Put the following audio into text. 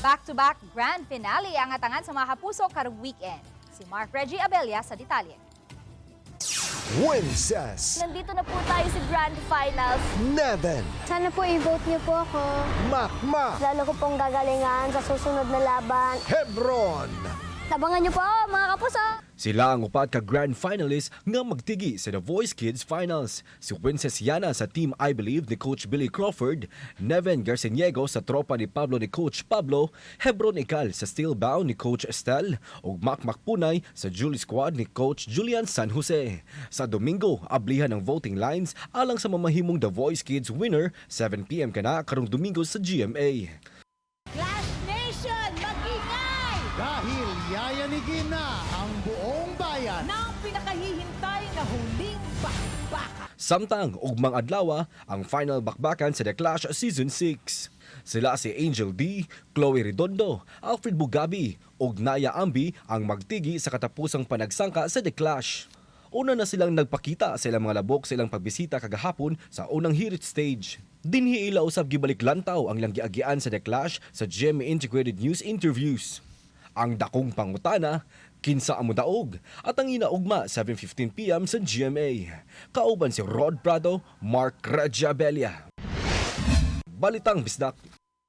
Back-to-back grand finale ang atangan sa mga kapuso karong weekend. Si Mark Reggie Abella sa detalye. Winces, Nandito na po tayo sa Grand Finals. Neven, Sana po i-vote niyo po ako. Makmak, Lalo ko pong gagalingan sa susunod na laban. Hebron. Abangan niyo po ako, mga kapuso! Sila ang upat ka grand finalist nga magtigi sa The Voice Kids Finals. Si Winces Yana sa Team I Believe ni Coach Billy Crawford, Neven Garciniego sa tropa ni Pablo ni Coach Pablo, Hebron Ikal sa Steel Bound ni Coach Estelle, ug Makmak Punay sa Julie Squad ni Coach Julian San Jose. Sa Domingo, ablihan ang voting lines alang sa mamahimong The Voice Kids winner, 7 p.m. kana karong Domingo sa GMA. Clash Nation, mag-ingay! Dahil yayanigin na ang buong bayan. Ng pinakahihintay na huling bakbakan. Samtang ugmang adlaw ang final bakbakan sa The Clash Season 6. Sila si Angel D, Chloe Redondo, Alfred Bugabi ug Naya Ambi ang magtigi sa katapusang panagsangka sa The Clash. Una na silang nagpakita sa ilang mga labok sa ilang pagbisita kagahapon sa unang hirit stage. Dinhi ila usab gibalik lantaw ang ilang giagian sa The Clash sa GMA Integrated News interviews. Ang dakong pangutana, kinsa ang modaog at ang inaugma 7:15 p.m. sa GMA. Kauban si Rod Prado, Mark Rajabella. Balitang Bisdak.